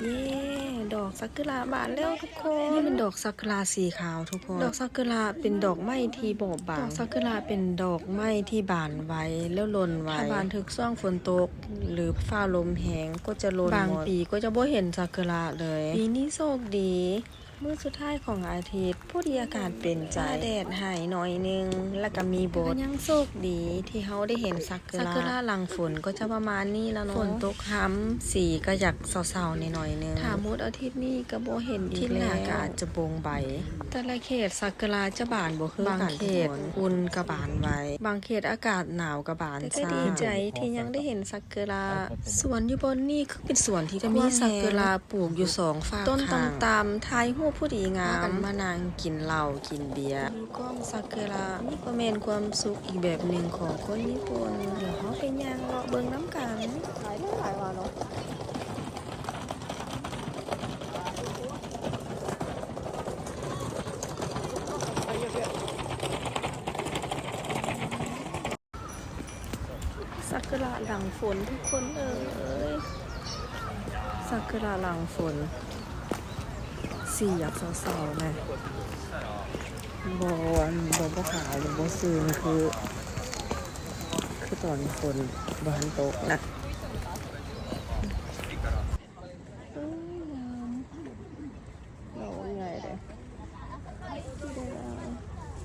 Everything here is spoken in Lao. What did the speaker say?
ເຢ້ ດອກຊາກຸຣະບານແລ້ວທຸກຄົນ. ນີ້ແມ່ນດອກຊາກຸຣະສີຂາວທຸກຄົນ. ດອກຊາກຸຣະເປັນດອກໄມ້ທີ່ບອບບາງ. ດອກຊາກຸຣະເປັນດອກໄມ້ທີ່ບານໄວແລ້ວຫຼົ່ນໄວ. ຖ້າບານຖືກຊ່ວງຝົນຕົກ ຫຼື ຟ້າລົມແຮງກໍຈະຫຼົ່ນໝົດ. ບາງປີກໍຈະບໍ່ເຫັນຊາກຸຣະເລີຍ. ປີນີ້ໂຊກດີ ມື້ສຸດທ້າຍຂອງອາທິດ ພໍດີອາກາດເປັນໃຈ ຟ້າແດດໃຫ້ໜ້ອຍໜຶ່ງ ແລ້ວກໍມີບົດ. ແຕ່ກໍຍັງໂຊກດີທີ່ເຮົາໄດ້ເຫັນຊາກຸຣະ. ຊາກຸຣະຫຼັງຝົນກໍຈະປະມານນີ້ລະເນາະ. ຝົນຕົກຮຳ ສີກໍຢາກເສົ້າໆແດ່ໜ້ອຍໜຶ່ງ. ຖ້າໝົດອາທິດນີ້ກໍບໍ່ເຫັນອີກແລ້ວ. ທິດໜ້າກໍອາດຈະບົງໃບ. ແຕ່ລະເຂດຊາກຸຣະຈະບານບໍ່ຄືກັນ. ບາງເຂດອຸ່ນກໍບານໄວ, ບາງເຂດອາກາດໜາວກໍບານຊ້າ. ແຕ່ກໍດີໃຈທີ່ຍັງໄດ້ເຫັນຊາ ຊາກຸຣະ. ສວນຢູ່ບ່ອນນີ້ຄືເປັນສວນທີ່ຈະມີຊາກຸຣະປູກຢູ່ສອງຟາກຂ້າງ. ຕົ້ນຕ່ຳໆ ຖ່າຍຮູບພໍດີງາມ. ພາກັນມານັ່ງກິນເຫຼົ້າກິນເບຍ ຢູ່ກ້ອງຊາກຸຣະ. ນີ້ກໍແມ່ນຄວາມສຸກອີກແບບໜຶ່ງຂອງຄົນຍີ່ປຸ່ນ. ດຽວເຮົາໄປຍ່າງເລາະເບິ່ງນຳກັນ. ຫຼາຍເດີ້ ຫຼາຍວ່າເນາະ. ຊາກຸຣະຫຼັງຝົນທຸກຄົນເອີຍ ຊາກຸຣະຫຼັງຝົນ ສີຢາກເສົ້າໆແນ່. ບໍ່ ອັນ ບໍ່ ບໍ່ຂາວ ບໍ່ຊື່ນ ຄື ຄືຕອນຝົນບໍ່ທັນຕົກນະ.